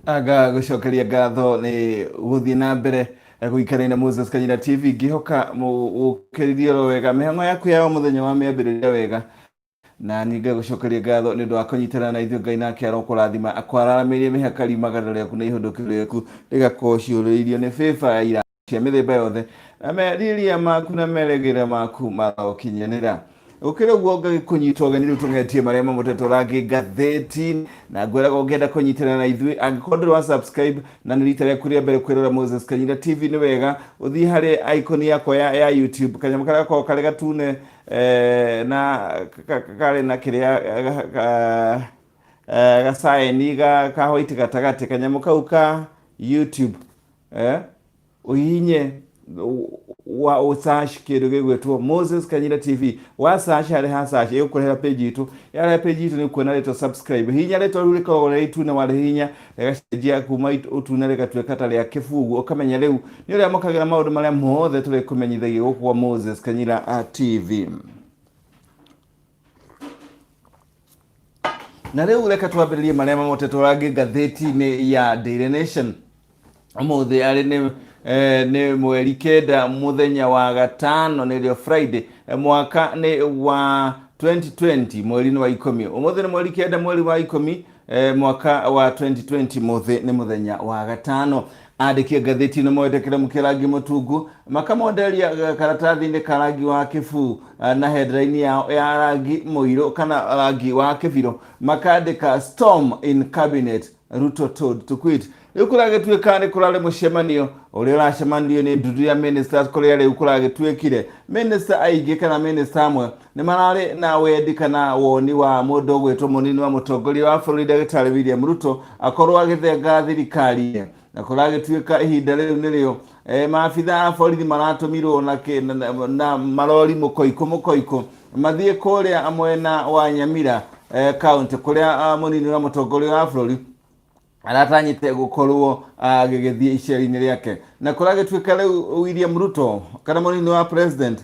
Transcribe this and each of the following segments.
Anga gũcokeria ngatho nĩ gũthiĩ na mbere gũikarania na Moses Kanyira TV. Ngĩhoka ũkĩririe oro wega mĩhang'o yaku ya o mũthenya wa mĩambĩrĩria wega, na niĩ ngagũcokeria ngatho nĩ ũndũ wa kũnyitana na ithuĩ. Ngai nake arokũrathima, akwararamĩrie mĩhaka, riumagara rĩaku na ihũndũkĩro rĩaku rĩgakorwo ciũrĩirio nĩ bĩba ya ira cia mĩthemba yothe, na merirĩria maku na meregera maku marokinyanĩra. Gũkĩrĩ ũguo, ngagĩkũnyita ũgeni rĩu tũng'etie marĩa mamũtetwo rangĩ ngathĩti, na ngwĩraga ũngĩenda kũnyitana na ithuĩ, angĩkorwo ndũrĩ wa subscribe na nĩ rita rĩaku rĩa mbere kwĩrora Moses Kanyira TV, nĩ wega ũthiĩ harĩ icon yakwa ya YouTube, kanyamũ karĩa gakoragwo karĩ gatune na karĩ na kĩrĩa gacaĩni ka white gatagatĩ, kanyamũ kau ka YouTube, ũhihinye wa ũsearch kĩndũ gĩgwĩtwo Moses Kanyira TV. Wa search harĩ ha search, ĩgũkũrehera page itũ. Yarehe page itũ, nĩ ũkuona rĩtwa subscribe. Hihinya rĩtwa rĩu rĩkoragwo rĩrĩ itune. Warĩhihinya, rĩgacenjia kuma ũtune rĩgatuĩka ta rĩa kĩbungu, ũkamenya rĩu nĩ ũrĩa amũkagĩra maũndũ marĩa mothe tũrĩkũmenyithagia gũkũ kwa Moses Kanyira TV. Na rĩu reke twambĩrĩrie marĩa mamotetwo rangi ngathĩti-inĩ ya Daily Nation. Ũmũthĩ arĩ nĩ 9 mũthenya wa gatano, nĩrĩo Friday, mwaka nĩ wa 2020, mweri nĩ wa 10. Ũmũthĩ nĩ 9 mweri wa 10, mwaka wa 2020. Mũthĩ nĩ mũthenya wa gatano. Andĩki a ngathĩti nĩ moete kĩramu kĩa rangi mũtungu, makamonderia karatathi-inĩ ka rangi wa kĩbuu na headline yao ya rangi mũirũ kana rangi wa kĩbirũ, makandĩka "Storm in cabinet, Ruto told to quit". Rĩu kũragĩtuĩka nĩ kũrarĩ mũcemanio ũrĩa ũracemanirio nĩ ndundu ya ministers, kũrĩa rĩu kũragĩtuĩkire minister aingĩ kana minister amwe nĩ mararĩ na wendi kana woni wa mũndũ ũgwĩtwo mũnini wa mũtongoria wa bũrũri ndagĩtarĩ William Ruto akorwo agĩthenga thirikari. Na kũragĩtuĩka ihinda rĩu nĩrĩo maabitha a borithi maratũmirwo na marori mũkoikũ mũkoikũ mathiĩ kũrĩa mwena wa Nyamira county, kũrĩa mũnini wa mũtongoria wa bũrũri aratanyĩte gũkorwo agĩgĩthiĩ icera-inĩ rĩake. Na kũragĩtuĩka rĩu William Ruto kana mũnini wa president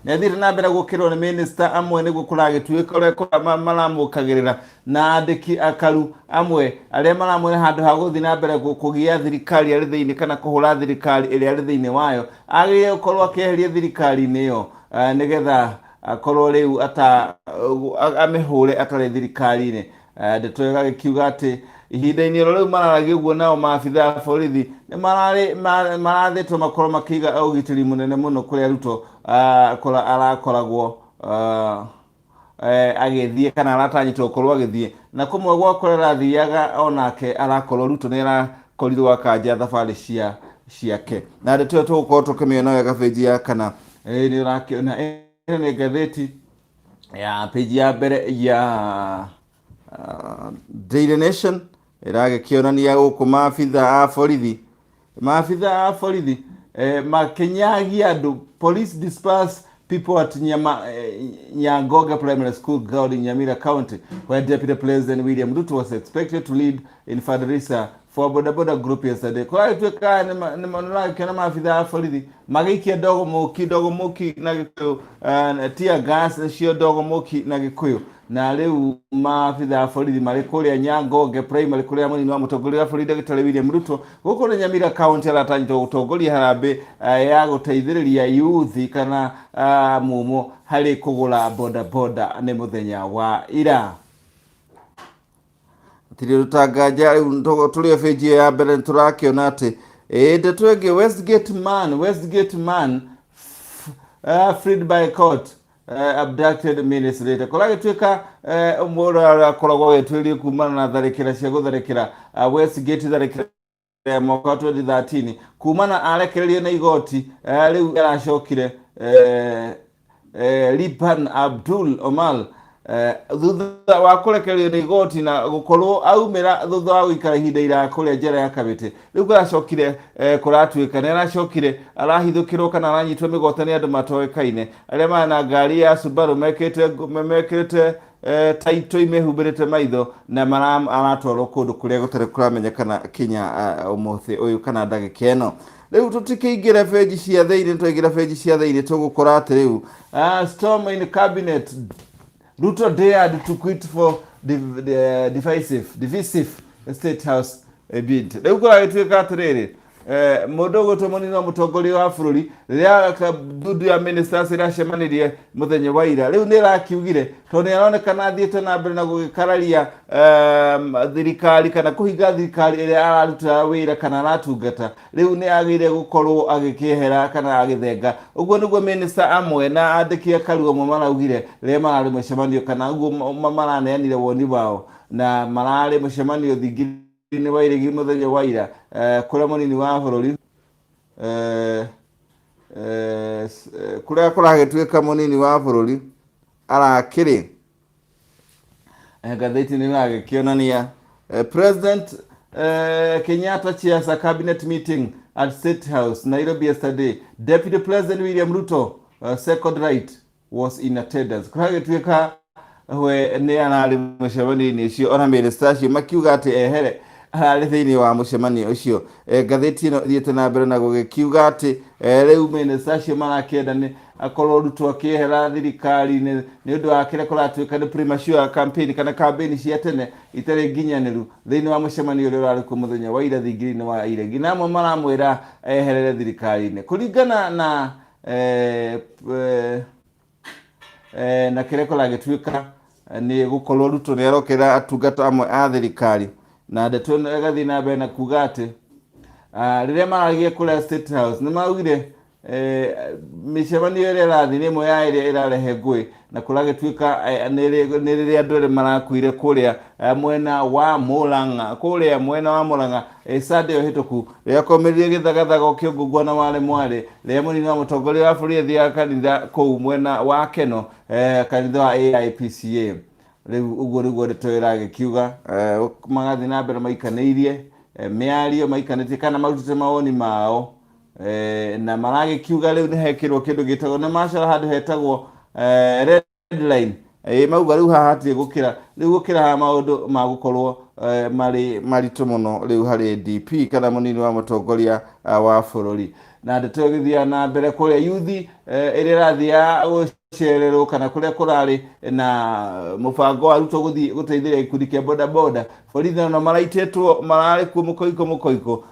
nĩ athiĩte na mbere gũkĩrwo nĩ minista amwe, nĩguo kũragĩtuĩka ũrĩa maramũkagĩrĩra na andĩki akaru amwe arĩa maramwĩra handũ ha gũthiĩ na mbere kũgĩa thirikari arĩ thĩinĩ kana kũhũra thirikari ĩrĩa arĩ thĩinĩ wayo, agĩrĩire gũkorwo akĩeheria thirikari-inĩ ĩyo, nĩgetha akorwo rĩu ata amĩhũre atarĩ thirikari-inĩ. Ndeto ĩyo ĩgagĩkiuga atĩ ihinda-inĩ oro rĩu mararagia ũguo, nao maabitha a borithi nĩ mararĩ marathĩtwo makorwo makĩiga ũgitĩri mũnene mũno kũrĩa Ruto arakoragwo agĩthiĩ kana aratanyĩtwo gũkorwo agĩthiĩ. Na kũmwe gwa kũrĩa arathiaga, onake arakorwo Ruto nĩ arakorirwo akanja thabarĩ cia ciake. Na ndeto ĩyo tũgũkorwo tũkĩmĩona wega page ya kana. Nĩ ũrakĩona ĩno nĩ ngathĩti ya page ya mbere ya Daily Nation, ĩragĩkĩonania gũkũ maabitha a borithi makĩnyagia andũ. "Police disperse people at Nyangoge Primary School ground in Nyamira County, where Deputy President William Ruto was expected to lead in fundraiser for a boda boda group yesterday." Kũragĩtuĩka nĩmarakĩona maabitha a borithi magĩikia ndogo mũki, ndogo mũki na Gĩkũyũ, tear gas nĩcio ndogo mũki na Gĩkũyũ. Na rĩu maabitha a borithi marĩ kũrĩa Nyangonge Primary, kũrĩa mũnini wa mũtongoria wa bũrũri ndagĩtarĩ William Ruto gũkũ nĩ Nyamira County aratanyĩtwo gũtongoria harambĩ ya gũteithĩrĩria yuthi kana mumo harĩ kũgũra boda boda nĩ mũthenya wa ira. Tirĩ rũtanganja rĩu tũrĩ o page ĩyo ya mbere, nĩ tũrakĩona atĩ ndeto ĩngĩ, Westgate man freed by court, abducted minutes later. Kũragĩtuĩka ũmwe ũrĩa arakoragwo agĩtuĩrio kumana na tharĩkĩra cia gũtharĩkĩra Westgate, tharĩkĩra ya mwaka wa 2013, kumana arekererio na igoti, rĩu aracokire Liban Abdul Omar, thutha wa kũrekererio nĩ igoti na gũkorwo aumĩra thutha wa gũikara ihinda iraya kũrĩa njera ya Kabete, rĩu kũracokire kũratuĩka nĩ aracokire arahithũkĩrwo kana aranyitwo mĩgwate nĩ andũ matoĩkaine arĩa marĩ na ngari ya Subaru, mekĩrĩte taito imehumbĩrĩte maitho, na aratwarwo kũndũ kũrĩa gũtarĩ kũramenyekana kinya ũmũthĩ ũyũ kana ndagĩka ĩno. Rĩu tũtikĩingĩre benji cia thĩinĩ. Twaingĩra benji cia thĩinĩ, tũgũkora atĩ rĩu "Storm in cabinet, Ruto dared to quit for divisive State House bid. Rĩu kũragĩtuĩka atĩrĩrĩ, mũndũ ũgwĩtwo mũnini wa mũtongoria wa bũrũri, rĩrĩa ndundu ya ministers ĩracemanirie mũthenya wa ira, rĩu nĩ ĩrakiugire tondũ nĩ aronekana athiĩte na mbere na gũgĩkararia thirikari kana kũhinga thirikari ĩrĩa araruta wĩra kana aratungata, rĩu nĩ agĩrĩire gũkorwo agĩkĩehera kana agĩthenga. Ũguo nĩguo minister amwe na andĩki a Karua amwe maraugire rĩrĩa mararĩ mũcemanio, kana ũguo maraneanire woni wao na mararĩ mũcemanio thingira-inĩ wa iregi mũthenya wa ira, kũrĩa mũnini wa bũrũri, kũrĩa kũragĩtuĩka mũnini wa bũrũri arakĩrĩ. Ngathĩti nĩ ĩragĩkĩonania President Kenyatta chairs a cabinet meeting at State House, Nairobi yesterday. Deputy President William Ruto, second right, was in attendance. Kũragĩtuĩka we nĩ ararĩ mũcemanio-inĩ ũcio, ona mĩnĩsta acio makiuga atĩ ehere ararĩ thĩinĩ wa mũcemanio ũcio. Ngathĩti ĩno ĩthiĩte na mbere na gũgĩkiuga atĩ rĩu mĩnĩsta acio marakĩenda nĩ akorwo Ruto akĩehera thirikari-inĩ nĩ ũndũ wa kĩrĩa kũratuĩka nĩ premature campaign kana campaign cia tene itarĩ nginyanĩru thĩinĩ wa mũcemanio ũrĩa ũrarĩ kuo mũthenya wa ira thingiri-inĩ wa iregi, na amwe maramwĩra eherere thirikari-inĩ kũringana na na kĩrĩa kũragĩtuĩka nĩ gũkorwo Ruto nĩ arokera atungata amwe a thirikari. Na ndeto ĩno ĩgathiĩ na mbere na kuga atĩ rĩrĩa maragia kũrĩa State House nĩ maugire mĩcemanio ĩrĩa ĩrathiĩ nĩ ĩmwe ya ĩrĩa ĩrarehe ngũĩ, na kũragĩtuĩka nĩ rĩrĩa andũ erĩ marakuire kũrĩa mwena wa Murang'a, kũrĩa mwena wa Murang'a Sunday ĩyo hĩtũku, rĩrĩa kwaumĩrire gĩthagathago kĩongũngũa na warĩ mwarĩ, rĩrĩa mũnini wa mũtongoria wa bũrũri athiaga kanitha kũu mwena wa Keno, kanitha wa AIPCA. Rĩu ũguo nĩguo ndeto ĩragĩkiuga. Magathiĩ na mbere maikanĩirie mĩario, maikanĩtie kana marutĩte mawoni mao, na maragĩkiuga rĩu nĩ hekĩrwo kĩndũ gĩtagwo, nĩ macora handũ hetagwo red line. Mauga rĩu haha hatirĩ gũkĩra, rĩu gũkĩra haha maũndũ ma gũkorwo marĩ maritũ mũno rĩu harĩ DP kana mũnini wa mũtongoria wa bũrũri. Na ndeto ĩgĩthiaga na mbere kũrĩa yuthi ĩrĩa ĩrathiĩ ya gũcererwo kana kũrĩa kũrarĩ na mũbango wa Ruto gũthiĩ gũteithĩrĩria gĩkundi kĩa boda boda, borithi nao maraitĩtwo, mararĩ kuo mũkoiko mũkoiko,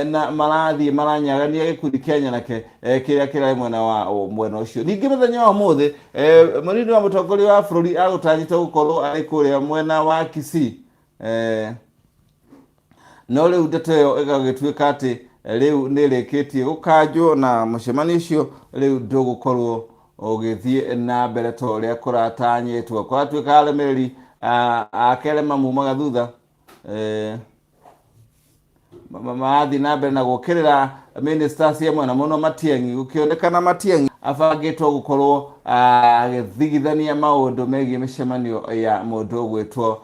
na marathiĩ maranyagania gĩkundi kĩa nyanake kĩrĩa kĩrarĩ mwena wa mwena ũcio. Ningĩ mũthenya wa ũmũthĩ, mũnini wa mũtongoria wa bũrũri agũtanyĩtwo gũkorwo arĩ kũrĩa mwena wa Kisii, no rĩu ndeto ĩyo ĩgagĩtuĩka atĩ rĩu nĩ ĩrĩkĩtie gũkanjwo na mũcemanio ũcio rĩu ndũgũkorwo ũgĩthiĩ na mbere ta ũrĩa kũratanyĩtwo. Kũratuĩka arũmĩrĩri ake arĩa mamumaga thutha marathiĩ na mbere na gũkĩrĩra ministers amwe, na mũno Matiang'i, gũkĩonekana Matiang'i abangĩtwo gũkorwo agĩthigithania maũndũ megiĩ mĩcemanio ya mũndũ ũgwĩtwo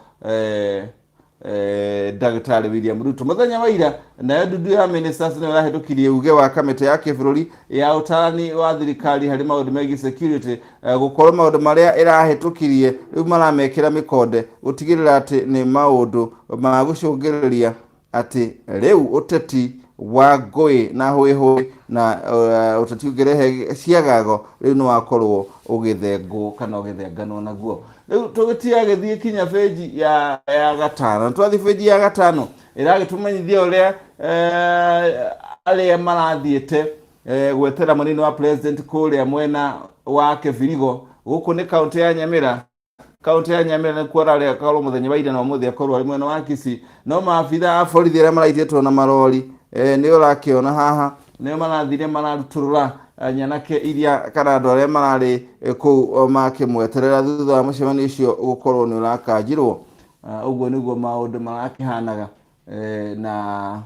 Ndagĩtarĩ William Ruto mũthenya wa ira. Nayo ndundu ya ministers nĩyo ĩrahĩtũkirie uge wa kamĩtĩ ya kĩbũrũri ya ũtarani wa thirikari harĩ maũndũ megiĩ security, gũkorwo maũndũ marĩa ĩrahĩtũkirie rĩu maramekĩra mĩkonde gũtigĩrĩra atĩ nĩ maũndũ ma gũcũngĩrĩria atĩ rĩu ũteti wa ngũĩ na hũĩhũĩ na ũteti ũngĩrehe ciagago rĩu nĩ wakorwo ũgĩthengwo kana ũgĩthenganwo naguo. Rĩu tũgĩtiagĩthiĩ kinya benji ya gatano. Twathiĩ benji ya gatano ĩragĩtũmenyithia ũrĩa arĩa marathiĩte gwetera mũnini wa president kũrĩa mwena wa Kĩbirigo, gũkũ nĩ kaũntĩ ya Nyamĩra. Kaũntĩ ya Nyamĩra nĩkuo ararĩ akorwo mũthenya wa ira, na ũmũthĩ akorwo arĩ mwena wa Kisii, no maabitha a borithi arĩa maraitĩtwo na marori, nĩ ũrakĩona haha nĩo marathire mararutũrũra nyanake iria kana andũ arĩa mararĩ kũu makĩmweterera thutha wa mũcemanio ũcio gũkorwo nĩ ũrakanjirwo. Ũguo nĩguo maũndũ marakĩhanaga, na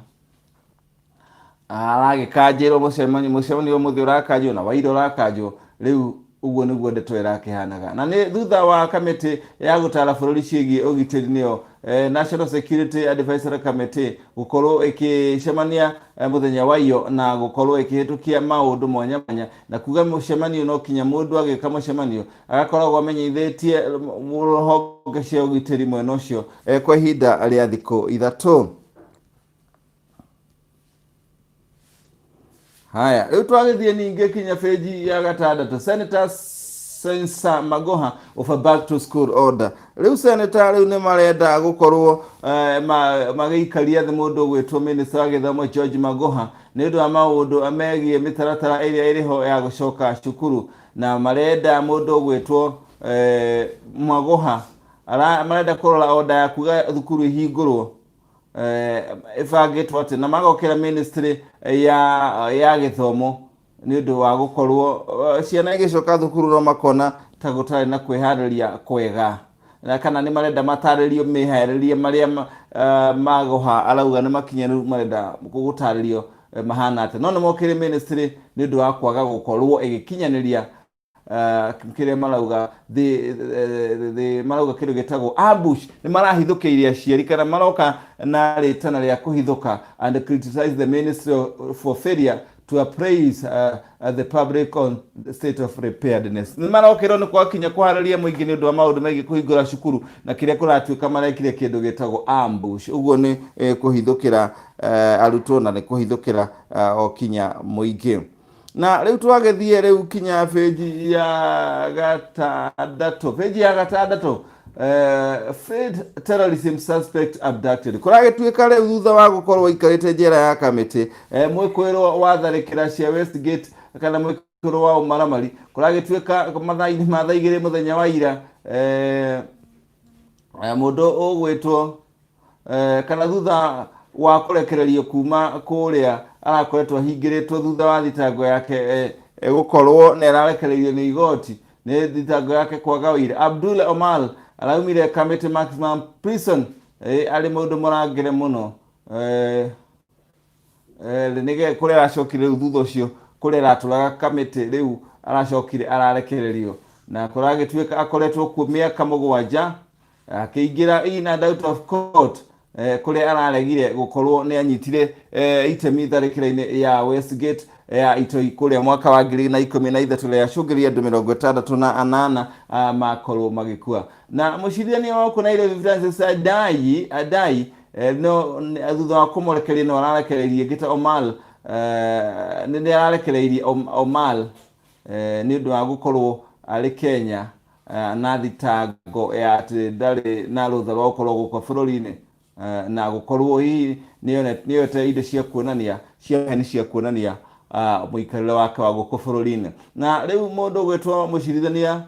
aragĩkanjĩrwo mũcemanio ũmũthĩ ũrakanjwo na waira ũrakanjwo. Rĩu ũguo nĩguo ndeto ĩrakĩhanaga, na nĩ thutha wa kamĩtĩ ya gũtara bũrũri ciĩgiĩ ũgitĩri, nĩyo National Security Advisory Committee, gũkorwo ĩkĩcemania mũthenya wa iyo na gũkorwo ĩkĩhĩtũkia maũndũ mwanya mwanya, na kuga mũcemanio no kinya mũndũ agĩka mũcemanio agakoragwo amenyithĩtie rũhonge cia ũgitĩri mwena ũcio kwa ihinda rĩa thikũ 3. Haya, rĩu twagĩthiĩ ningĩ kinya benji ya gatandatũ. Senators Sensa Magoha of a back to school order. Rĩu senator rĩu nĩ marenda gũkorwo magĩikaria thĩ mũndũ ũgwĩtwo minister wa gĩthomo George Magoha nĩ ũndũ wa maũndũ megiĩ mĩtaratara ĩrĩa ĩrĩho ya gũcoka cukuru, na marenda mũndũ ũgwĩtwo Magoha marenda kũrora order ya kuga thukuru ihingũrwo ĩbangĩtwo atĩ, na magokĩra ministry ya gĩthomo nĩ ũndũ wa gũkorwo ciana igĩcoka thukuru no makona ta gũtarĩ na kwĩharĩria kwega, na kana nĩ marenda matarĩrio mĩharĩrie marĩa Magoha arauga nĩ makinyanĩru, marenda gũtarĩrio mahana atĩa. No nĩ mokĩrĩ ministry nĩ ũndũ wa kwaga gũkorwo ĩgĩkinyanĩria kĩrĩa marauga the marauga kĩndũ gĩtagwo ambush. Nĩ marahithũkĩire aciari kana maroka na rĩtana rĩa kũhithũka and criticize the ministry for failure to appraise the public on the state of preparedness. Nĩ marokĩrwo nĩ kwakinya kũharĩria mũingĩ nĩ ũndũ wa maũndũ megiĩ kũhingũra cukuru, na kĩrĩa kũratuĩka marekire kĩndũ gĩtagwo ambush. Ũguo nĩ kũhithũkĩra arutwo na nĩ kũhithũkĩra o kinya mũingĩ. Na rĩu twagĩthiĩ rĩu kinya page ya gatandatũ, page ya gatandatũ, failed terrorism suspect abducted. Kũragĩtuĩka rĩu thutha wa gũkorwo aikarĩte njera ya Kamĩtĩ, mwĩkũĩrwo wa tharĩkĩra cia Westgate kana mwĩkũĩrwo wa ũmaramari, kũragĩtuĩka mathaa-inĩ ma thaa 2 mũthenya wa ira, mũndũ ũgwĩtwo kana thutha wa kũrekererio kuma kũrĩa arakoretwo ahingĩrĩtwo thutha wa thitango yake gũkorwo nĩ ararekereirio nĩ igoti nĩ thitango yake kwaga ũira, Abdul Omar araumire Kamiti Maximum Prison arĩ mũndũ mũrangĩre mũno, nĩge kũrĩa aracokire rĩu thutha ũcio kũrĩa aratũraga Kamĩtĩ, rĩu aracokire ararekererio, na kũragĩtuĩka akoretwo kuo mĩaka 7 akĩingĩra in and out of court, kũrĩa araregire gũkorwo nĩ anyitire itemi tharĩkĩra-inĩ ya Westgate ya itoi kũrĩa mwaka wa 2013 rĩa cũngĩrĩria andũ 68 makorwo magĩkua. Na mũcirithania wa gũkũ Nairobi Francis Adai no thutha wa kũmũrekereria no ararekereirie ngĩta Omar, nĩ ararekereirie Omar nĩ ũndũ wa gũkorwo arĩ Kenya na thitango ya atĩ ndarĩ na rũtha rwa gũkorwo gũkũ bũrũri-inĩ, na gũkorwo hihi nĩoete indo cia kuonania cia heni cia kuonania mũikarĩre wake wa gũkũ bũrũri-inĩ. Na rĩu mũndũ ũgwĩtwo mũcirithania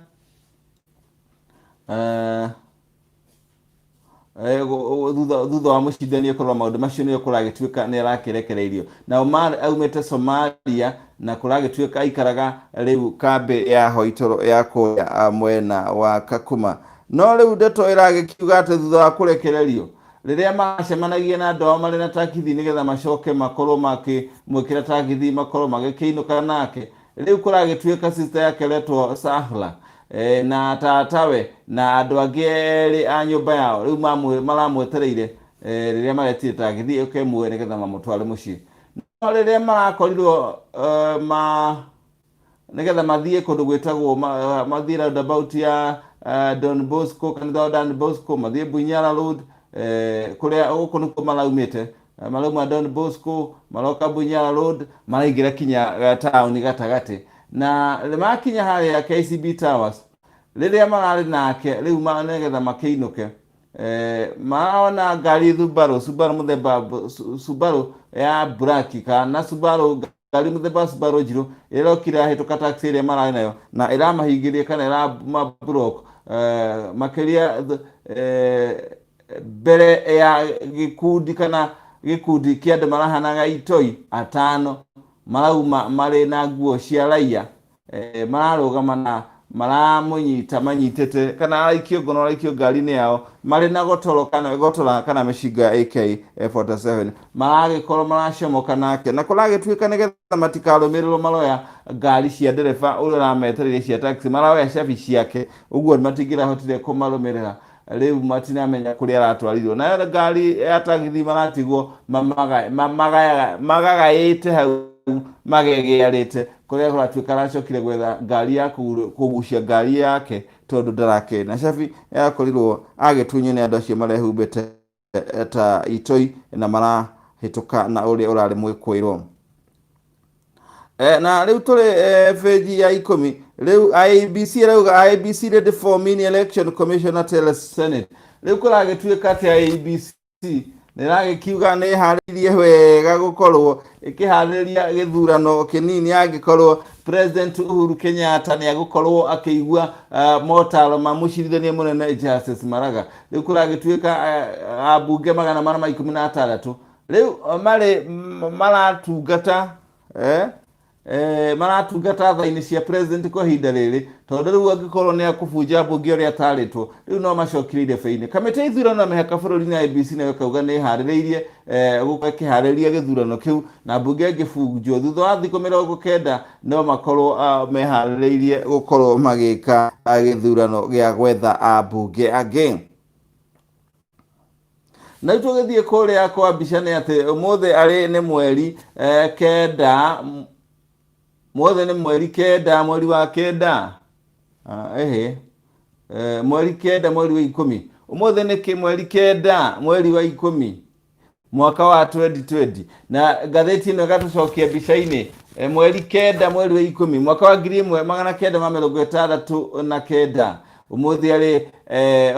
thutha wa mũcirithania kũrora maũndũ macio nĩo kũragĩtuĩka nĩ arakĩrekereirio. Na Omar aumĩte Somalia na kũragĩtuĩka aikaraga rĩu kambĩ ya Hoitoro ya kũrĩa mwena wa Kakuma. No rĩu ndeto ĩragĩkiuga atĩ thutha wa kũrekererio, rĩrĩa macemanagia na andũ ao marĩ na takithi nĩgetha macoke makorwo makĩmwĩkĩra takithi makorwo magĩkĩinũka nake, rĩu kũragĩtuĩka sister yake retwo Sahla na tatawe na andũ angĩ erĩ a nyũmba yao rĩu maramwetereire rĩrĩa maretire tagithi ĩũke ĩmuoe nĩgetha mamũtware mũciĩ. No rĩrĩa marakorirwo ma nĩgetha mathiĩ kũndũ gwĩtagwo mathiĩ roundabout ya Don Bosco, kanitha wa Don Bosco, mathiĩ Bunyala Road, kũrĩa gũkũ nĩkuo maraumĩte. Marauma Don Bosco maroka Bunyala Road, maraingĩra kinya taũni gatagatĩ, na makinya harĩa KCB Towers rĩrĩa mararĩ nake rĩu nĩgetha makĩinũke, marona ngari Subaru mũthemba Subaru ya black kana Subaru ngari mũthemba wa Subaru njirũ ĩrokire yahĩtũka taxi ĩrĩa mararĩ nayo na ĩramahingĩria kana ĩramablock makĩria mbere ya gĩkundi kana gĩkundi kĩa andũ marahanaga itoi atano marauma marĩ na nguo cia raia, mararũgama na maramũnyita manyitĩte kana araikio ngono araikio ngari-inĩ yao marĩ na gotoro kana gotora kana mĩcinga ya AK47, maragĩkorwo maracomoka nake, na kũragĩtuĩka nĩgetha matikarũmĩrĩrwo maroya ngari cia ndereba ũrĩa ũrametereire cia taxi, maroya cabi ciake, ũguo matingĩrahotire kũmarũmĩrĩra. Rĩu matinamenya kũrĩa aratwarirwo nayo ngari ya tagithi, maratigwo magagaĩte hau magegearĩte kũrĩa kũratuĩka aracokire gwetha ngari ya kũgucia ngari yake tondũ ndarakĩrĩ na cabi, yakorirwo agĩtunywo nĩ andũ acio marehumbĩte ta itoi na marahĩtũka na ũrĩa ũrarĩ mwĩkũĩrwo. Na rĩu tũrĩ page ya 10. Rĩu IEBC ĩrauga IEBC ready for mini election, commissioner tells Senate. Rĩu kũragĩtuĩka atĩ IEBC nĩ ĩragĩkiuga nĩ ĩharĩirie wega gũkorwo ĩkĩharĩria gĩthurano kĩnini angĩkorwo President Uhuru Kenyatta nĩ agũkorwo akĩigua motaro ma mũcirithania mũnene Justice Maraga. Rĩu kũragĩtuĩka ambunge 416 rĩu marĩ maratungata maratungata tha-inĩ cia president kwa ihinda rĩrĩ, tondũ rĩu angĩkorwo nĩ akũbunja mbunge ũrĩa atarĩtwo, rĩu no macokire irebe-inĩ. Kamĩtĩ ya ithurano na mĩhaka bũrũri-inĩ IEBC nayo ĩkauga nĩ ĩharĩrĩirie gũkorwo ĩkĩharĩria gĩthurano kĩu, na mbunge ĩngĩbunjwo thutha wa thikũ 90 no makorwo meharĩrĩirie gũkorwo magĩka gĩthurano gĩa gwetha ambunge angĩ. Na rĩu tũgĩthiĩ kũrĩa kwa mbica nĩ atĩ ũmũthĩ arĩ nĩ mweri 9, mũthĩ nĩ mweri 9, mweri wa 9, ĩhĩ, mweri 9 mweri wa 10, ũmũthĩ nĩ mweri 9 mweri wa 10 mwaka wa 2020. Na ngathĩti ĩno ĩgatũcokia mbica-inĩ mweri 9 mweri wa 10 mwaka wa 1969, ũmũthĩ arĩ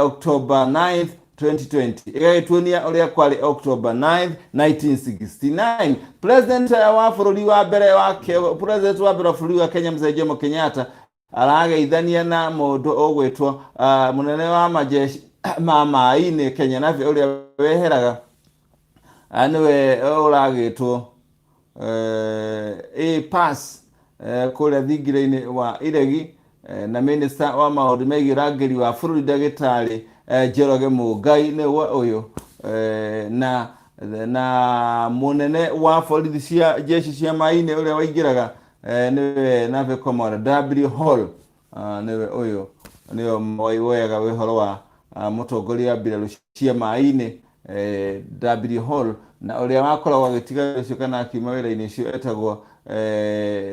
October 9 2020. Ĩgagĩtuonia ũrĩa kwarĩ October 9 1969. President wa bũrũri wa mbere wa president wa mbere wa bũrũri wa Kenya, Mzee Jomo Kenyatta, arageithania na mũndũ ũgwĩtwo mũnene wa majeshi ma maĩ-inĩ Kenya Navy ũrĩa weheraga, nĩwe ũragĩtwo A pass kũrĩa thingira-inĩ wa Iregi, na minister wa maũndũ megiĩ ũrangĩri wa bũrũri, ndagĩtarĩ Njoroge Mũngai, nĩwe ũyũ, na mũnene wa borithi cia jeshi cia maĩ-inĩ ũrĩa waingĩraga, nĩwe Navy Commander W Hall. Nĩwe ũyũ, nĩwe woyaga ũhoro wa mũtongoria wa mbirarũ cia maĩ-inĩ, W Hall, na ũrĩa wakoragwo agĩtiga ũcio kana akiuma wĩra-inĩ ũcio etagwo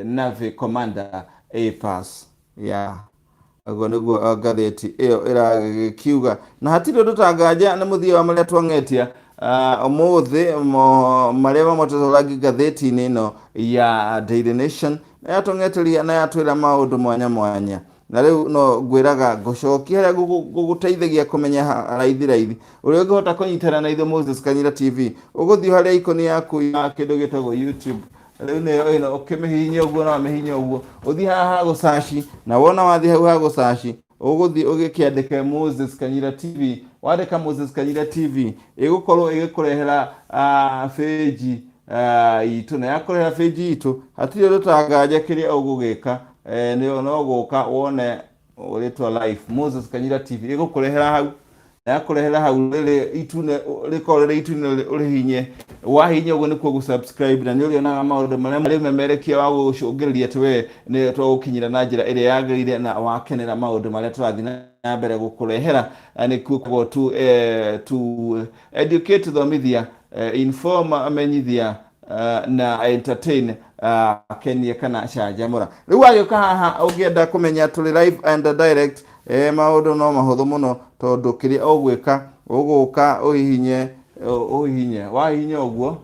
Navy Commander A Pass. Yeah, ũguo nĩguo ngathĩti ĩyo ĩragĩkiuga, na hatirĩ ũndũ tanganja nĩ mũthia wa marĩa twang'etia ũmũthĩ, marĩa mamwe rangi ngathĩti-inĩ ĩno ya Daily Nation na yatũng'eteria na yatwĩra maũndũ mwanya mwanya. Na rĩu no ngwĩraga ngũcokia harĩa ngũgũteithagia kũmenya raithi raithi ũrĩa ũngĩhota kũnyitana na ithuĩ Moses Kanyira TV. Ũgũthiĩ harĩa ikoni yaku ya kĩndũ gĩtagwo YouTube, rĩu nĩyo ĩno, ũkĩmĩhihinya ũguo na wamĩhihinya ũguo, ũthiĩ haha ha gũcaci, na wona wathiĩ hau ha gũcaci, ũgũthiĩ ũgĩkĩandĩke Moses Kanyira TV. Wandĩka Moses Kanyira TV, ĩgũkorwo ĩgĩkũrehera page itũ, na yakũrehera page itũ, hatirĩ ũndũ tanganja kĩrĩa ũgũgĩka, nĩ no gũka wone rĩtwa live Moses Kanyira TV ĩgũkũrehera hau, na yakũrehera hau rĩrĩ itune, rĩkorwo rĩrĩ itune, ũrĩhinye. Wahinya ũguo nĩkuo gũ-subscribe, na nĩ ũrĩonaga maũndũ marĩa marĩ memerekia wa gũcũngĩrĩria atĩ we nĩ twagũkinyĩra na njĩra ĩrĩa yagĩrĩire na wakenera maũndũ marĩa tũrathiĩ na mbere gũkũrehera. Nĩkuo koguo tu educate, thomithia, inform, amenyithia, na entertain, kenie kana canjamũra. Rĩu wagĩũka haha ũngĩenda kũmenya tũrĩ live and direct, maũndũ no mahũthũ mũno, tondũ kĩrĩa ũgwĩka, ũgũka ũhihinye ũhihinye, wahihinya ũguo,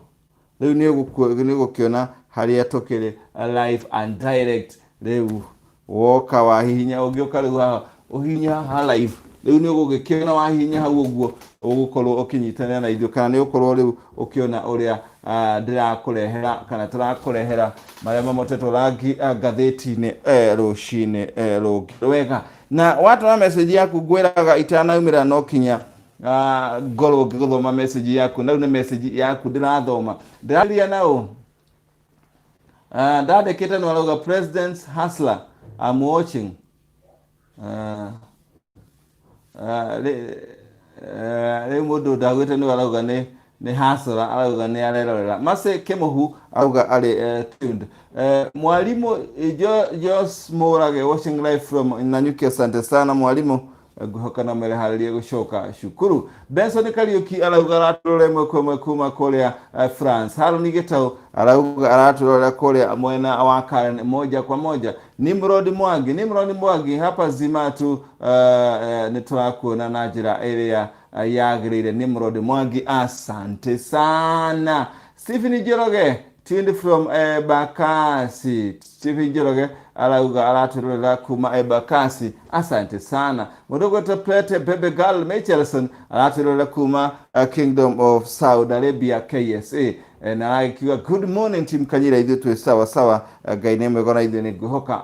rĩu nĩ ũgũkĩona harĩa tũkĩrĩ live and direct. Rĩu woka wahihinya, ũngĩũka rĩu haha ũhihinye haha live, rĩu nĩ ũgũgĩkĩona wahihinya hau ũguo ũgũkorwo ũkĩnyitanĩra na ithuĩ, kana nĩ ũkorwo rĩu ũkĩona ũrĩa ndĩrakũrehera kana tũrakũrehera marĩa mamotetwo rangi ngathĩti-inĩ rũcinĩ rũngĩ rwega. Na watũma message yaku, ngwĩraga itanaumĩra no kinya ngorwo ngĩgũthoma message yaku, na rĩu nĩ message yaku ndĩrathoma, ndĩraria na ũ ndandĩkĩte nĩ arauga, "President Hustler, I'm watching." Rĩu mũndũ ndagwĩte nĩ arauga nĩ Hustler, arauga nĩ arerorera. Mercy Kĩmũhu arauga arĩ tuned. Mwalimu Jos Mũrage, watching live from Nanyuki, asante sana mwalimu, ngũhoka no mereharĩrie gũcoka cukuru. Benson Kariũki arauga aratũrora ĩmwe kwa ĩmwe kuma kũrĩa France. Haroni Gĩtau arauga aratũrora kũrĩa mwena wa Karen moja kwa moja. Nimrod Mwangi, Nimrod Mwangi, hapa zima tu nĩ tũrakuona na njĩra ĩrĩa yagĩrĩire. Nimrod Mwangi, asante sana. Stephen Njoroge Tuned from Embakasi. Stephen Njoroge arauga aratwĩrorera kuma Embakasi. Asante sana. Mũndũ ũgwĩtwo Plete Bebe Girl Michelson aratwĩrorera kuma Kingdom of Saudi Arabia KSA. Na aragĩkiuga good morning team Kanyira, ithuĩ twĩ sawa sawa. Ngai nĩ mwega na ithuĩ nĩ ngwĩhoka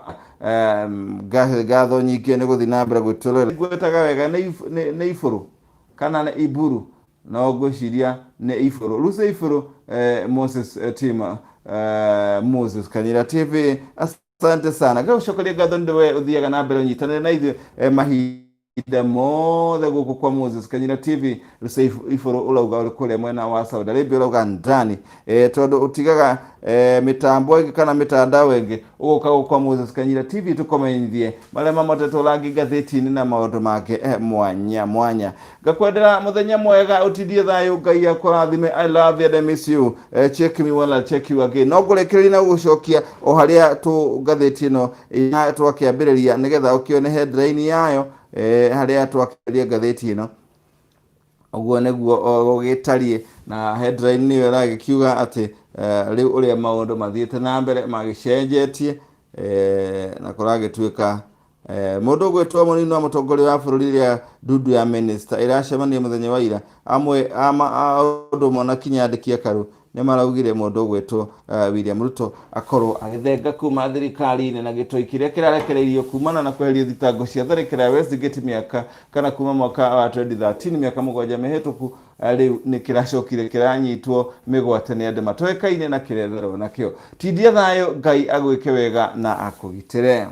ngatho nyingĩ nĩ gũthiĩ na mbere gwĩtũrora. Ngwĩtaga wega nĩ ibũrũ kana nĩ iburu no ngwĩciria nĩ ibũrũ Lucy ibũrũ Moses Tima Moses Kanyira TV asante sana ngagũcokeria ngatho nĩ we ũthiaga na mbere ũnyitanĩre na ithuĩ mahinda mothe gũkũ kwa Moses Kanyira TV. Lucy ibũrũ ũrauga ũrĩ kũrĩa mwena wa Saudi Arabia ũrauga ndani tondũ ũtigaga mĩtambo ĩngĩ kana mĩtandao ĩngĩ ũgoka gũkũ kwa Moses Kanyira TV tũkũmenyithie marĩa mamotetwo rangi ngathĩti-inĩ na maũndũ mangĩ mwanya mwanya. Ngakwendera mũthenya mwega ũtindie thayũ Ngai akũrathime. I love you and I miss you. Check me when I check you again. No ngũrĩkĩrĩria na gũgũcokia o harĩa tũ ngathĩti ĩno twakĩambĩrĩria nĩgetha ũkĩone headline yayo harĩa twakĩambĩrĩria ngathĩti ĩno ũguo nĩguo gũgĩtariĩ na headline nĩyo ĩragĩkiuga atĩ rĩu ũrĩa maũndũ mathiĩte na mbere magĩcenjetie na kũragĩtuĩka mũndũ ũgwĩtwo mũnini wa mũtongoria wa bũrũri ĩrĩa ndundu ya minista ĩracemania mũthenya wa ira amwe a ũndũ ũmwe na kinya andĩki a Karũ nĩ maraugire mũndũ ũgwĩtwo William Ruto akorwo agĩthenga kuma thirikari-inĩ na gĩtoi kĩrĩa kĩrarekereirio kumana na kweherio thitango cia tharĩkĩra ya Westgate mĩaka kana kuma mwaka wa 2013 mĩaka 7 mĩhĩtũku rĩu nĩ kĩracokire kĩranyitwo mĩgwate nĩ andũ matoĩkaine na kĩretherwo nakĩo. Tindia thayũ Ngai agwĩke wega na akũgitĩre.